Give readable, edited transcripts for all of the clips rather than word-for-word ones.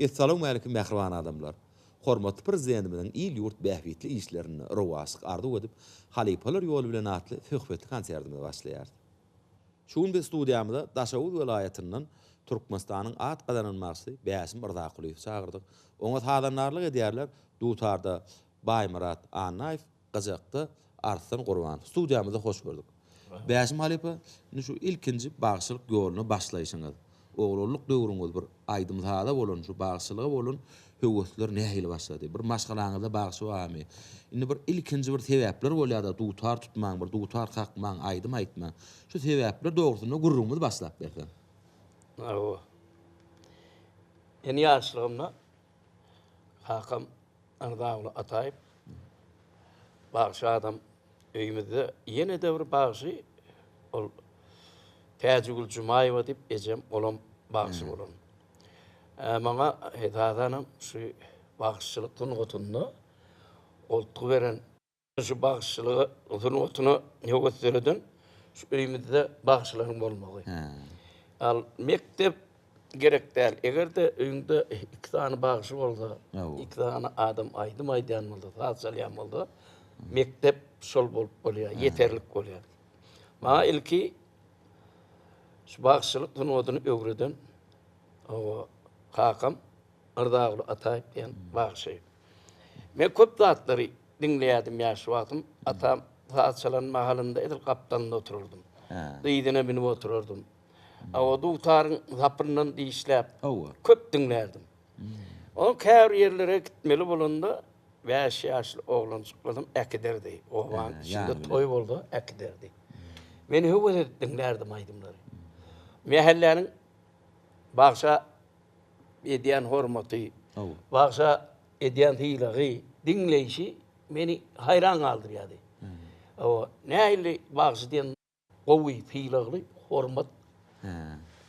Essalawmalikim mähriban adamlar! Hormatly Prezidentimiziň il-ýurt bähbitli işlerinde rowaçlyk arzuw edip, Halypalar ýoly bilen atly söhbetli konsertimizi başlaýarys. Şu gün biz studiýamyza Daşoguz welaýatyndan Türkmenistanyň at gazanan bagşysy Bäşim Yrzakulyýewi çagyrdyk. Oňa sazandarlyk edýärler dutarda Baýmyrat Annaýew, gyjakda Arslan Gurbanow. Studiýamyzda hoş gördük. Bäşim halypa, indi şu ilkinji bagşylyk ýoluna başlaýşyňyz, oglanlyk döwrüňiz bir aýdym-saza bolan, şu bagşylyga bolan höwesler nähili başlady? Bir maşgalaňyzda bagşy barmy? Indi bir ilkinji bir sebäpler bolýar-da, dutar tutmaň, bir dutar kakmaň, aýdym aýtmaň. Şu sebäpler dogrusynda gürrüňimizi başlap berseň. Hawa. Men ýaşlygymda kakam Yrzaguly Ataýew bagşy adam. Öýümizde ýene-de bir bagşy ol Täjigül Jumaýewa diýip ejem olam bagşy bolan. Maňa esasanam şu bagşyçylyk sungatynda goltgy beren Şu bagşyçylyga sungatyna höwes döreden şu öýümizde bagşylaryň bolmagy. Al mekdep gerek däl. Eger-de öýüňde iki sany bagşy bolsa, iki sany adam aýdym aýdýan bolsa, saz çalýan bolsa, mekdep şol bolup bolýar, ýeterlik bolýar. Maňa ilki şu bagşyçylyk sungatyny öwreden kakam Yrzaguly Ataýew diýen bagşy. Men köp zatlary diňleýärdim ýaş wagtym. Atam saz çalan mahalynda edil gapdalynda oturardym. Dyzyna münüp oturardym. O dutaryň sapyndan dişläp köp diňlärdim. Onuň käbir ýerlere gitmeli bolanda bäş ýaşly oglanjykladym äkiderdi. Obanyň içinde toý bolsa äkiderdi. Men höwes edip diňlärdim aýdymlary. Mähelläniň bagşa edýän hormaty, bagşa edýän sylagy, diňleýşi meni haýran galdyrýardy. Hawa, nähili bagşy diýen gowy, sylagly, hormat,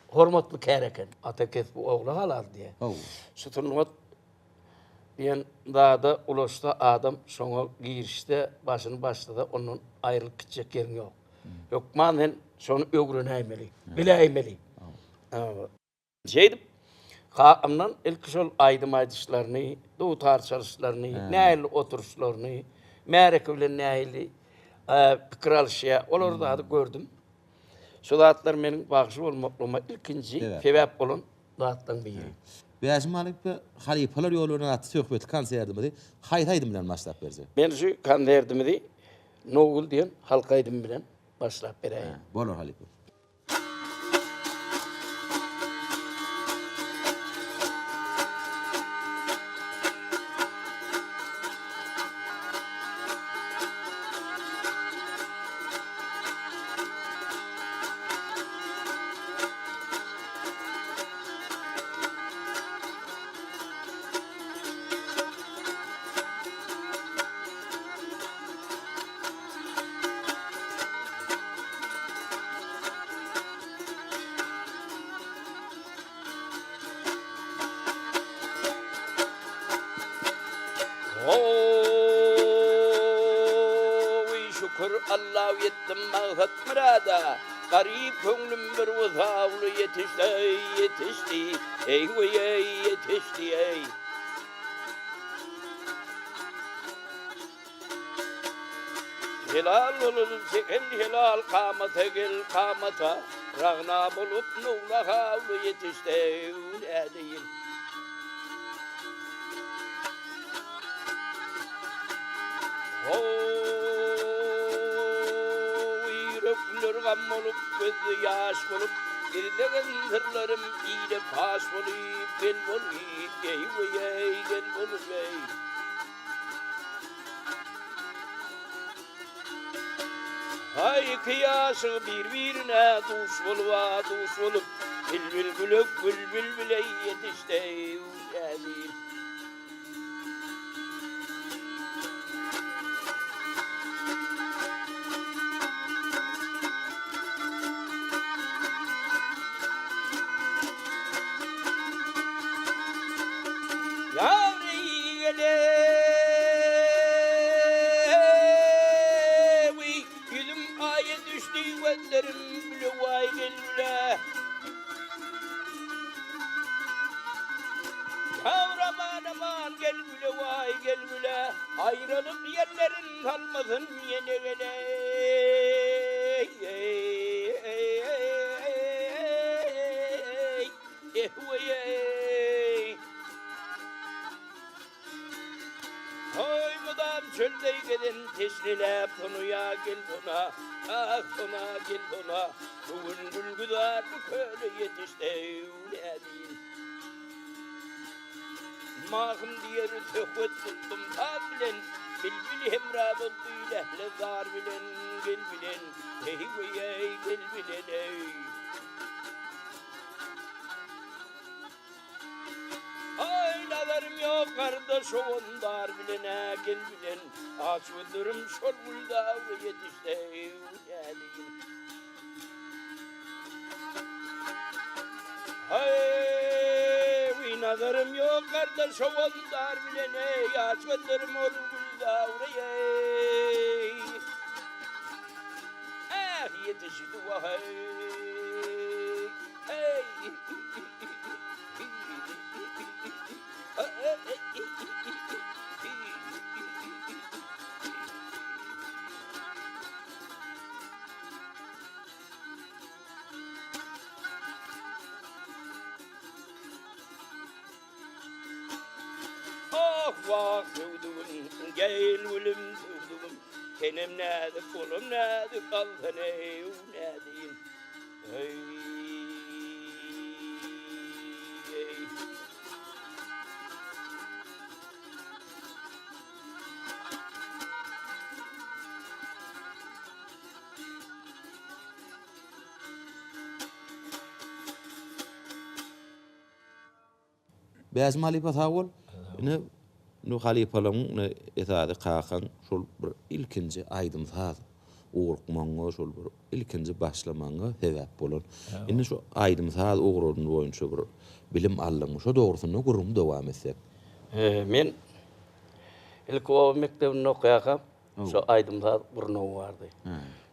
hormatly kär eken. Ata kesbi ogla halal diýýär. Şu sungat diýen zada ulaşsa adam şoňa girişse, başyny başlasa ondan aýrylyp gitjek ýeriň ýok. Hökman sen şony öwrenäýmeli, biläýmeli. Şeýdip, kakamdan ilki şol aýdym aýdyşlaryny, dutar çalyşlaryny, nähili oturyşlaryny, märeke bilen nähili pikir alyşýar, olary zady gördüm. Şu zatlar meniň bagşy bolmaklygyma ilkinji sebäp bolan zatlaryň biri. Bäşim halypa, Halypalar ýoly bilen atly söhbetli konsertimizi haýsy aýdym bilen başlap berjek? Men şu konsertimizi Nowgül diýen halk aýdymy bilen başlap beräýin. Bolar halypa. Oý şükür Alla ýetdim maksat myrada Garyp köňlüm bir wysawly ýetişdi ýetişdi eý weý eý ýetişdi eý. Helal bolul çeken helal kamata gel kamata Ragna bolup nowla hawly ýetişdi nädeýin. How ýürekler gam bolup gözde ýaş bolup Gizlegen syrlarym ile paş bolup gel bolup eý weý eý gel bolup eý. Haý iki ýaşyg bir-birine duş bolup-a duş bolup, Bilbil gülek gül bilbil-eý ýetişdi-eý äzir. Ýar Gelewi, ýüzüm aýa düşdi, gözlerim gülewaý gelgüle. Ýellerin salmasyn ýene geleý. Ehweýeý. Hoý mydam çölde gezen teşneläp Sona gel sona, ah sona gel sona Bu gün gülgüzar bu köle ýetişdi nädeýin. Mahym diýer söhbet tutdum saz bilen, Bilbil hemra boldy lähle zar bilen, Gel bilen, heý weý-eý, gel bilen-eý. Aý, nazarym ýok gardaş howandar bilen-ä, Gel bilen, aç gözlerim şol gülzara ýetişse-eý, nädeýin. Aý, nazarym ýok gardaş howandar bilen-eý, Aç gözlerim ol gülzara-eý. Ah, ýetişdi wah-eý, eý. Ah wah söwdügim, gel gülüm söwdügim, Senem näzik, olam näzik, alsana eý näzigim. Bäşim halypa sag bol. Ine indi halypalaryň ine esasy kakaň şol bir ilkinji aýdym-saz ugrukmagyňa şol bir ilkinji başlamagyňa sebäp bolan. Indi şu aýdym-saz ugruny boýunça bir bilim aldyňmy? Şo dogrusynda gürrüňi dowam etsek. Men ilki oba mekdebinde okaýarkam Şo aýdym-saz gurnagy bardy.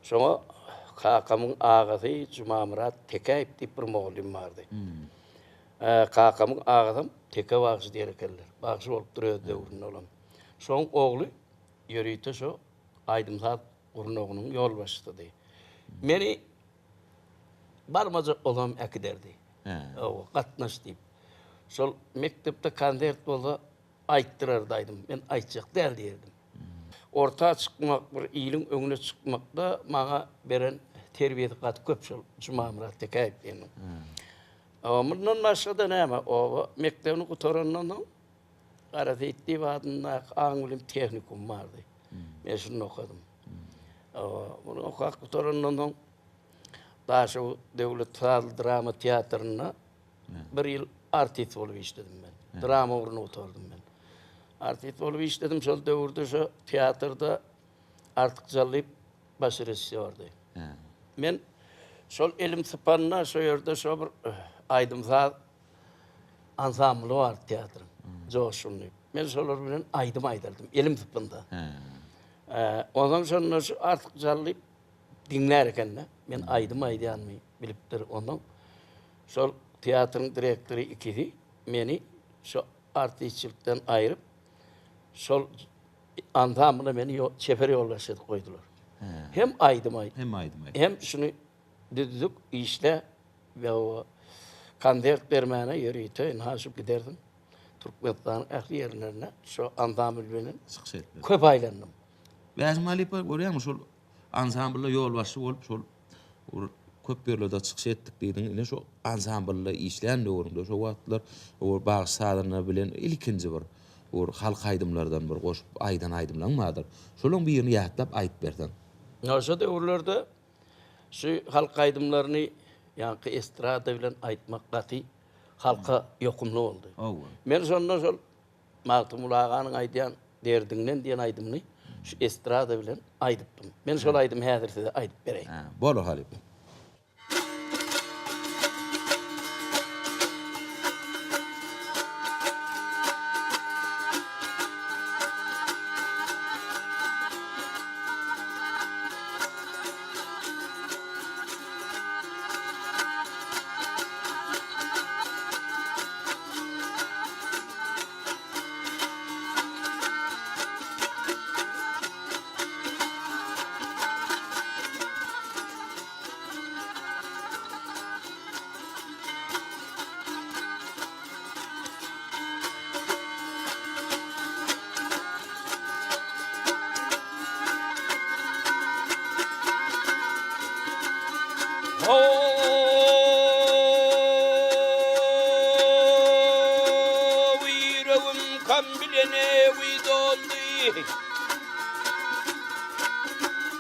Şoňa kakamyň agasy Jumamyrat Tekäýew diýip bir mugallym bardy. Kakamyň agasam Teke bagşy diýer ekenler. Bagşy bolupdyr öz döwründe olam. Şoň ogly ýörite şo aýdym-saz gurnagynyň ýolbaşçysydy. Meni barmajak bolsam äkiderdi. Hawa, gatnaş diýip. Şol mekdepde konsert bolsa Aýtdyrardy aýdym. Men aýtjak däl diýerdim. Orta çykmak, bir iliň öňüne çykmakda maňa beren terbiýesi gaty köp şol Jumamyrat Tekäýew diýeniň. Mundan başga-da näme, oba mekdebini gutarandan soň Gara Seýitliýew adyndaky aň-bilim tehnikumy bardy. Men şunda okadym. Muny okap gutarandan soň Daşoguz döwlet sazly drama teatrynda Bir ýyl artist bolup işledim men. Drama ugruny gutardym men. Artist bolup işledim. Şol döwürde şo teatrda Artyk Jallyýew baş režissýordy. Men şol elim sypanda şo ýerde şo bir aýdym-saz ansambly bardy teatryň. Joşgun diýip. Men şolar bilen aýdym aýdardym. Elim sypanda. Onsoň şonda şu Artyk Jallyýew diňlär eken-de. Men aýdym aýdýanymy bilipdir. Onsoň Şol teatryň direktory ikisi meni şo artistçilikden aýryp, şol ansambla meni çeper ýolbaşçy edip goýdular. Hem aýdym aýt. Hem aýdym aýt. Hem şuny düzdük, işle we konsert bermäne ýörite ynha şu gidersiň. Türkmenistanyň ähli ýerlerine şo ansambl bilen çykyş etmek. Köp aýlandym. Bäşim halypa görýäňmi şol Ansamblda ýolbaşçy bolup şol bir köp ýerlerde çykyş etdik diýdiň. Ine şu ansamblda işlän döwrüňde şo wagtlar o bagşy sazanda bilen ilkinji bir bir halk aýdymlardan bir goşup aýdan aýdymlaň bardyr. Şolaň birini ýatlap aýyp berseň. Ýa şo döwürlerde şu halk aýdymlaryny ýaňky estrada bilen aýtmak gaty halka ýokumly boldy. Hawa. Men şonda şol Magtymguly aganyň aýdýan Derdiňden diýen aýdymyny şu estrada bilen aýdypdym. Men şol aýdymy häzir size aýdyp bereýin. Bolar halypa.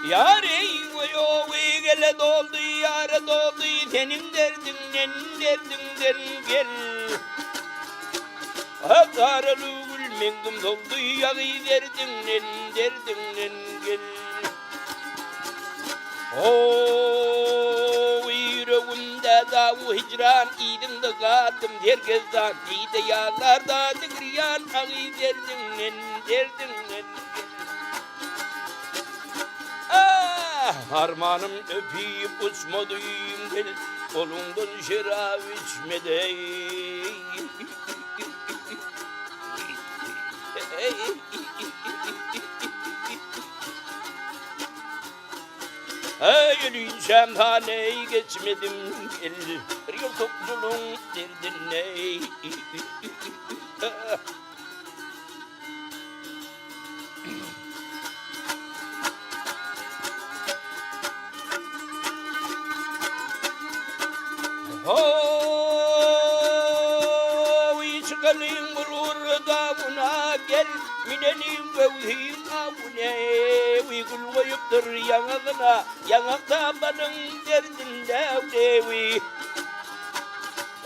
Ýar eý goýowy gele doldy ýara doldy seniň derdiňden derdiňden gel. Garaly gül meňzim soldy ýagy derdiňden derdiňden gel. How ýüregimde dagy hijran yzyňda galdym sergezdan dide ýazlarda digirýan agy derdiňden derdiňden gel. Ah armanym öpüp uçmadym gel goluňdan şerap içmedey. Äý ölünçäm haneý geçmedim gel bir ýyl tokjuluň derdine. How çykalyň bulgur daguna gel mineliň göwhiň awuna Wi gül goýupdyr ýaňagyna ýaňak tabalyň derdinde wi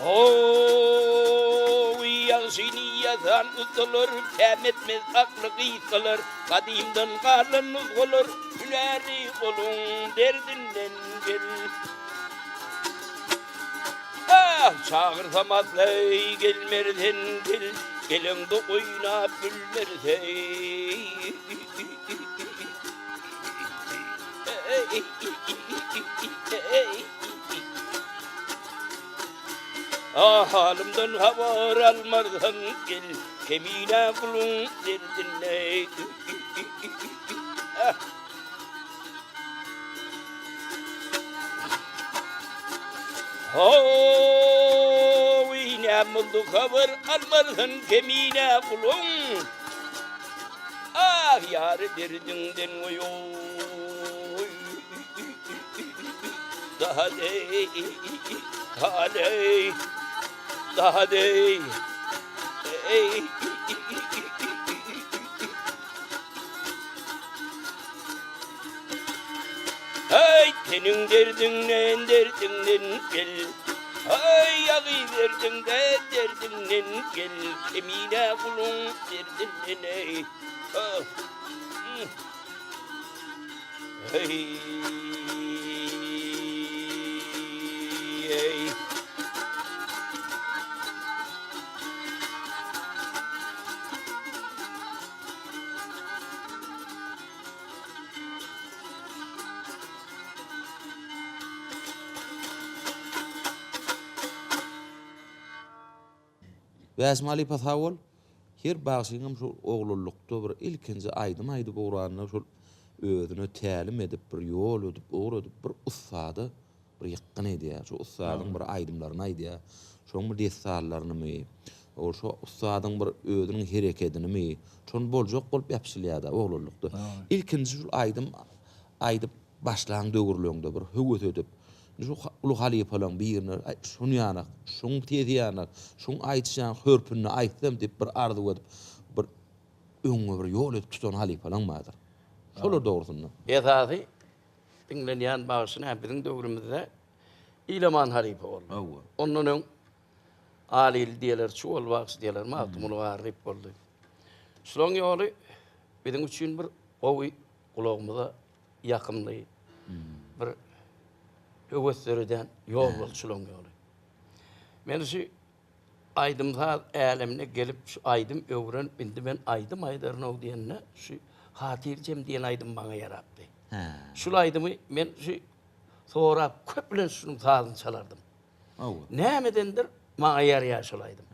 How ýagşyny ýasan ussalar pähm etmez akly gysgalar gadymdan galan nusgalar hünärli goluň derdinden gel. Ah, çagyrsam asla gelmersen gel, geleňde oýnap gülmersen. Ah, halymdan habar almarsan gel, kemine guluň derdine. Ah. How, näme boldy habar almarsyň kemine guluň. Ah, ýary derdiňden goýoý. Daha deý, daha deý, daha deý. Eý. Aý, seniň derdiňden, derdiňden gel. Aý, ýagy derdiňden, derdiňden gel. Kemine guluň derdinden eý. Eý. Eý. Bäşim halypa sag bol. Her bagşyňam şol oglanlykda bir ilkinji aýdym aýdyp ugranda şol özüne tälim edip bir ýol ödüp ugur edip bir ussada bir ýykgyn edýär. Şo ussadyň bir aýdymlaryny aýdýar. Şoň bir dessanlarynymy, ol şo ussadyň bir özüniň herekedinimi, şony boljak bolup ýapyşylýar-da oglanlykda. Ilkinji şul aýdym aýdyp başlan döwürleňde bir höwes edip, şu uly halypalaryň birine aý şuny ýanak, şuň sesi ýanak, şuň aýdyşy ýanak hörpünde aýtsam diýip bir arzuw edip, bir öňüňe bir ýol edip tutan halypalaň bardyr. Şolar dogrusynda. Esasy Diňlenýän bagşy näme biziň döwrümizde Ilaman halypa boldy. Hawa. Ondan öň Alyl diýerler, Çuwal bagşy diýerler, Magtymguly Garryýew boldy. Şularyň ýoly biziň üçin bir gowy gulagymyza ýakymly bir höwes döredýän ýol boldy şularyň ýoly. Men şu Aýdym-saz älemine gelip şu aýdym öwrenip indi men aýdym aýdaryn-ow diýende şu Hatyrjem diýen aýdym maňa ýarapdy. Şul aýdymy men şu sorap köplenç şunuň sazyny çalardym. Nämedendir maňa ýaraýar şol aýdym.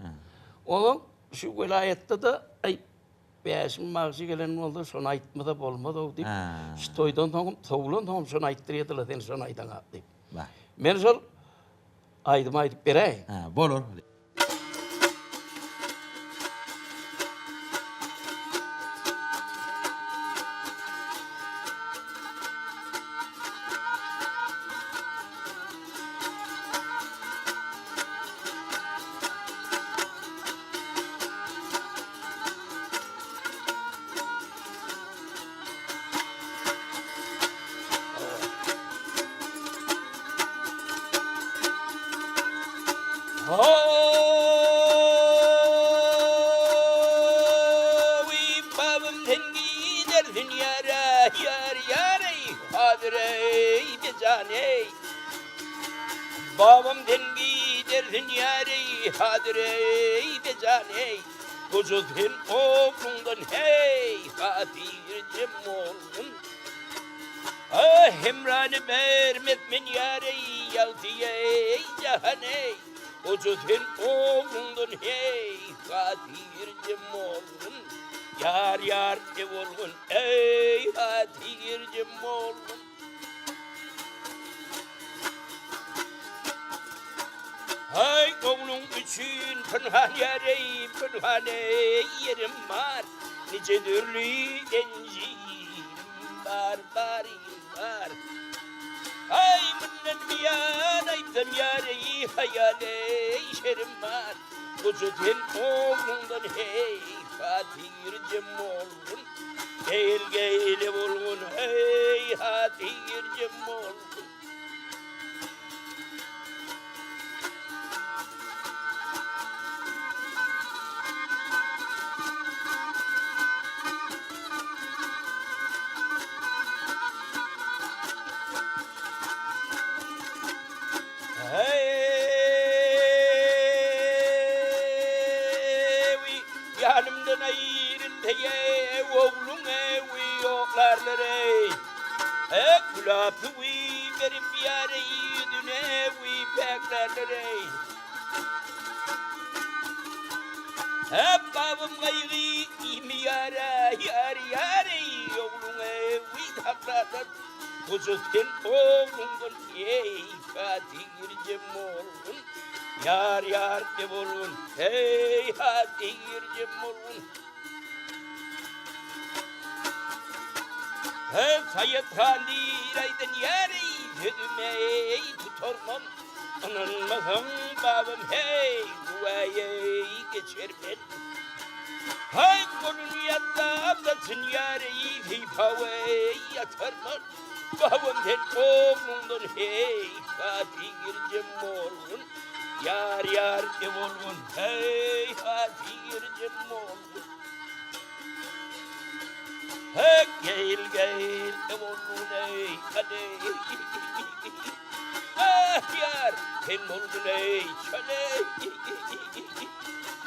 Onuň şu welaýatda-da aý Bäşim bagşy gelen bolsa şony aýtmasa bolmaz-ow diýip, şu toýdan soňam sowulan soňam şony aýtdyrýardylar sen şony aýdaňak diýip. Men şol Aýdym aýdyp beräý. Hä, bolar. hazyr eý, bejan eý. Babam sen gidersin ýar eý, hazyr eý, bejan eý. Goja sen ogluňdan heý, hatyrjem bolgun. Ah, Hemrany bermez men ýar eý, ýagty eý, jahan eý. Goja sen ogluňdan heý, hatyrjem bolgun. Ýar ýar e bolgun eý, hatyrjem bolgun. Haý, ogluň üçin pynhan ýar eý, pynhan eý, ýerim bar. Nije dürli enjirim bar, barym bar. Haý, mundan buýan aýtsam ýar eý, haýal eý, şerim bar. Goja sen ogluňdan heý, hatyrjem bolgun. Eýl-geýle bolgun, heý, hatyrjem bolgun. Heý, ýanymdan aýrylsa-ýe, ogluň ewi ýoklarlar-eý. He, gülap suwy berip ýar-eý, ýüzüne ewi päklärler-eý. He, babam gaýgy imi ýara, ýar, ýar-eý, ogluň ewi saklarlar. Goja sen ogluňdan eý, hatyrjem bolgun, Ýar, ýar de bolgun, eý, hatyrjem bolgun. He, Saýat han diýr aýdan ýar eý, sözüme eý, tutarman. Ynanmasaň babam heý, güwä eý, geçer men. Haý, goluny ýatlap saçyn ýar eý, sypaw eý, ýatarman. Babam sen ogluňdan heý, hatyrjem bolgun. Ýar, ýar de bolgun, heý, hatyrjem bolgun. Heý, geýil, geýil de bolgun eý, haleý. Ah, ýar, sen bolgun eý, çaleý.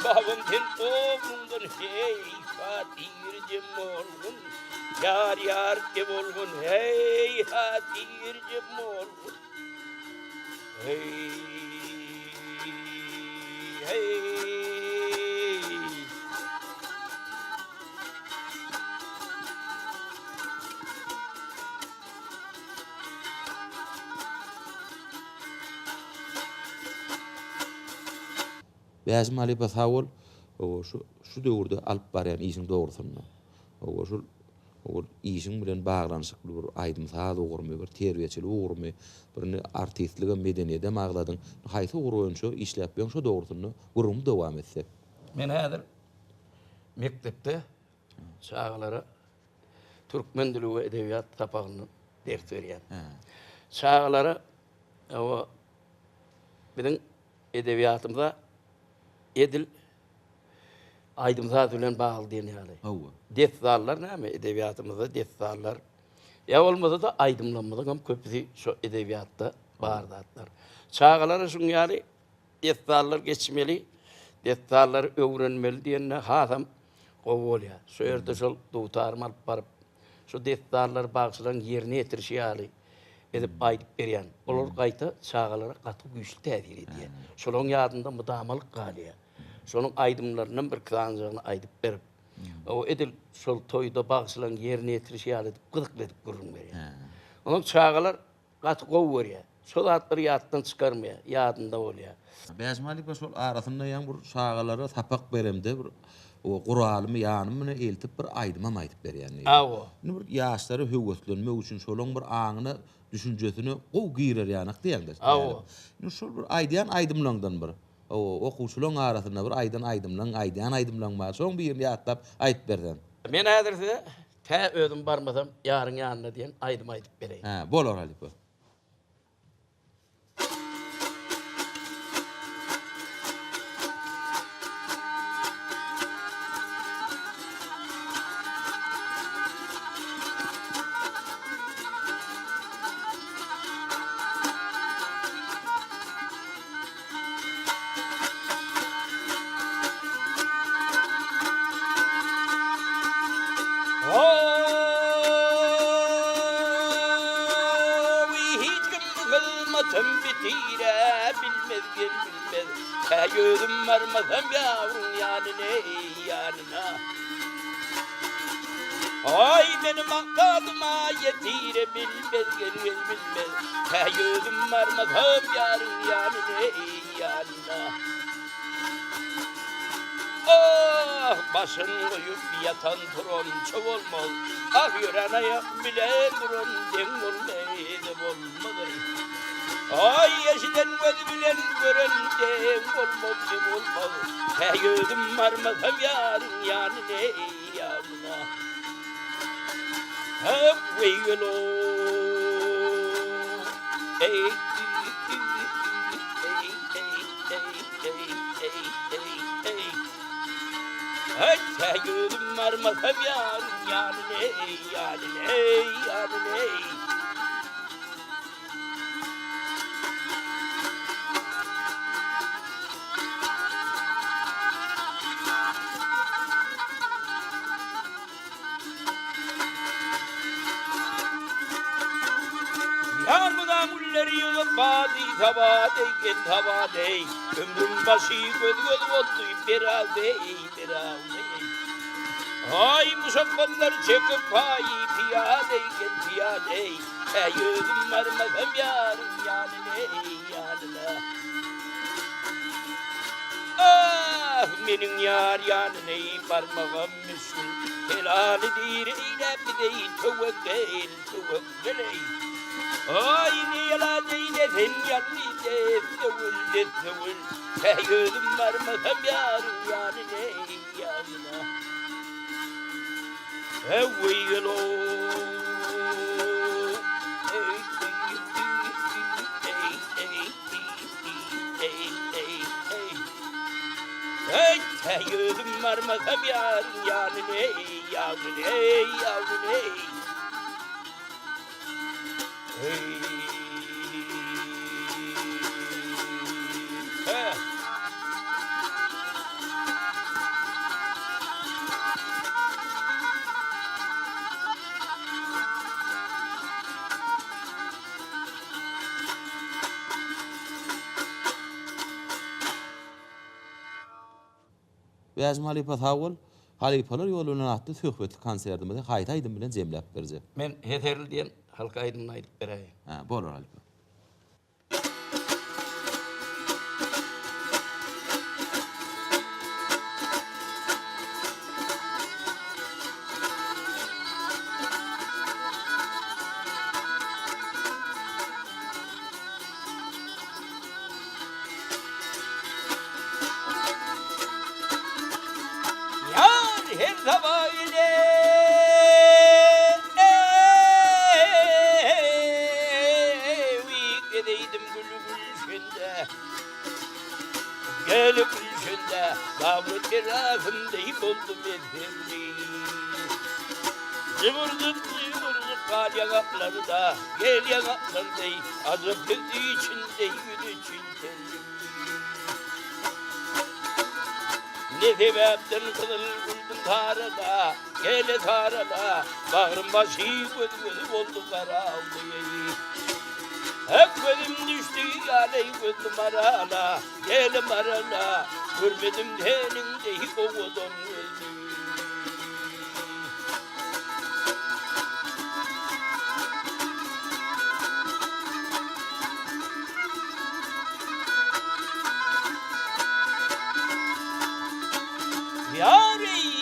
Babam sen ogluňdan heý, hatyrjem bolgun. Ýar, ýar de bolgun, heý, hatyrjem bolgun. Heý, heý. Bäşim halypa sag bol. Owa şu şu döwürde alyp barýan işiň dogrusynda. Owa şul ol işiň bilen baglanyşykly bir aýdym-saz ugrumy, bir terbiýeçilik ugrumy, bir indi artistligem, medeniýedem agzadyň. Haýsy ugur boýunça işläp ýöň şo dogrusynda gürrüňi dowam etsek. Men häzir mekdepde çagalara türkmen dili we edebiýat sapagyndan ders berýän. Çagalara o biziň edebiýatymyza edil aýdym-saz bilen bagly diýen ýaly. Hawa. Dessanlar näme? Edebiýatymyzda dessanlar. Ýa bolmasa-da aýdymlarymyzyň hem köpüsi şo edebiýatda bar zatlar. Çagalara şuň ýaly dessanlar geçmeli, dessanlary öwrenmeli diýende hasam gowy bolýar. Şu ýerde şol dutarymy alyp baryp, şu dessanlary bagşylaryň ýerine ýetirişi ýaly edip aýdyp berýän. Olar gaýta çagalara gaty güýçli täsir edýär. Şolaryň ýadynda mydamalyk galýar. Şonuň aýdymlaryndan birki sanyjagyny aýdyp berip, o edil şol toýda bagşylaryň ýerine ýetirişi ýaly edip gyzykly edip gürrüň berýär. Onuň çagalar Gaty gowy görýär. Şo zatlary ýatdan çykarmaýar, ýadynda bolýar. Bäşim halypa şol arasynda ýaň bir çagalara sapak beremde bir guralymy ýanym bilen eltip bir aýdymam aýdyp berýän diýdi. Hawa. Indi bir ýaşlara höweslenmek üçin şolaň bir aňyna düşünjesine gowy girer ýanak diýäňdä. Hawa. Indi şol bir aýdýan aýdymlaňdan bir okuwçylaň arasynda bir aýdan aýdymlaň aýdýan aýdymlaň bar şoň birini ýatlap aýyp berseň. Men häzir size Tä özüm barmasam ýaryň ýanyna diýen aýdym aýdyp bereýin. Hä, bolar halypa. Aýtsam bitire bilmez gel bilmez Tä özüm barmasam ýaryň ýanyna eý ýanyna Aý meni maksadyma ýetire bilmez gel gel bilmez Tä özüm barmasam ýaryň ýanyna eý ýanyna Ah, başyn goýup ýatan turança bolmaz. Ah, ýörän aýak bilen duran deň bolmaz, bolmaz. Aý, eşiden göz bilen gören deň bolmaz, deň bolmaz. Tä özüm barmasam ýaryň ýanyna, ýanyna. Hak, weý-elo. Eý, eý, eý, eý. Eý, eý, eý, eý. Aý, tä özüm barmasam ýaryň ýanyna, eý, ýanyna, eý, ýanyna, eý. Ýarmydan gülleri ýygyp bady saba deý gel saba deý Ömrüm başy göz-göz boldy beraw deý beraw deý Aý muşakgatlar çekip paýy pyýadeý gel pyýadeý Äý özüm barmasam ýaryň ýanyna eý ýanyna Ah meniň ýar ýanyna eý barmagam Müşgil helaly dir eýläp bizeý töwekgel, töwekgel-eý. Aý, ne ýalan eýle sen ýalny dessewül, dessewül, Tä özüm barmasam ýaryň ýanyna-eý, ýanyna. Äweý-elo. Eý, eý, eý, eý, eý, eý, eý. Eý, tä özüm barmasam ýaryň ýanyna, eý, ýanyna, eý, ýanyna, eý. Eý. Hä. Bäşim halypa sag bol. Halypalar ýoly bilen atly söhbetli konsertimizi haýsy aýdym bilen jemläp berjek? Men Heserli diýen halk aýdymyny aýdyp beräýin. Hä, bolar halypa. Ýar her sabah ile Eý, gezeýdim güli gülşende Geli gülşende Dagly terasym deý boldy mezhebli Jybyrdyp jybyrdyp gal ýaňaklarda Gel ýaňaklar deý Ajap sözi içinde ýüzi çiltenli. Ne sebäpden gyzyl güldüm sarala, Gele sarala, Bagrym başy göz-gözi boldy garaldy. Hek gözüm düşdi ýaleý gözli marala, Gele marala, Görmedim seniň deý owadan gözli. Ýar eý,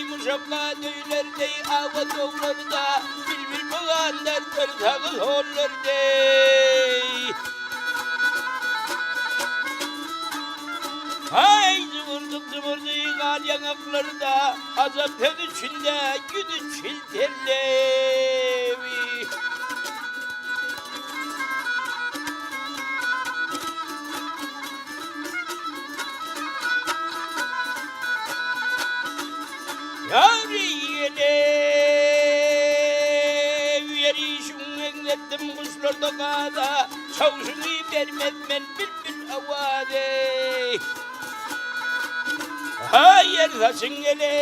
muşakga döýler deý awa doglar-da, Bilbil pyganlar bir sagy sollar deý. Haý, jybyrdyk jybyrdy gal ýaňaklarda, Ajap söz içinde ýüzi çiltenlewi. Ýar eýle, ýerişiň meňzetdim guşlarda gaza, Çawşyňy bermez men bilbil owazy. Haý, ýer saçyň gelewi,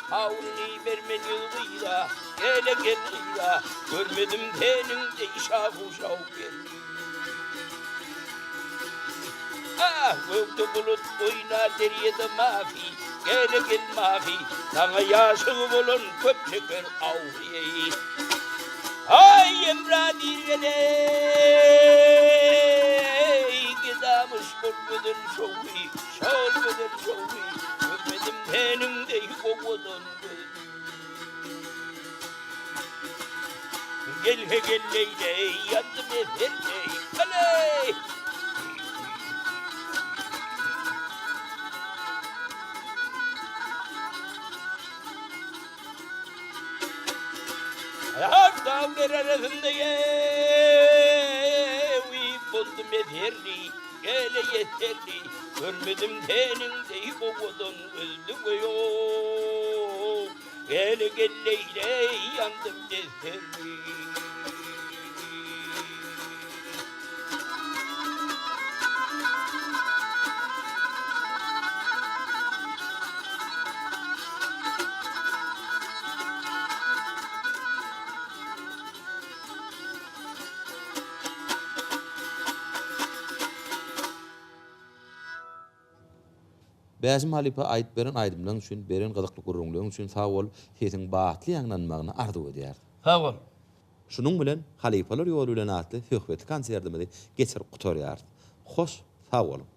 Hawlyny bermen ýüz gyza. gel gyza, Görmedim seniň deý şahu-şaw gelni. Ah, gökde bulut oýnar, derýada mahy, Gele gel mahy, saňa ýaşygy bolan köp çeker awy. Aý, Emra diýgeleý, Gedamyş ol gözel şowy, Şol gözel şowy, Görmedim seniň deý owadan gözli. Gel-he gel leý-leý, ýandym eserleý, Haleý! Ýar daglar arasynda ýewi boldum ezerli, Gele ýeterli, görmedim seniň deý owadan gözli goýun. Gele gel leý-leý, ýandym ezerli. Bäşim halypa aýdyp beren aýdymlaň üçin, beren gyzykly gürrüňleň üçin sag bol, sesiň batly ýaňlanmagyny arzuw edýäris. Sag bol. Şunuň bilen Halypalar ýoly bilen atly söhbetli konsertimizi geçirip gutarýarys. Hoş sag boluň!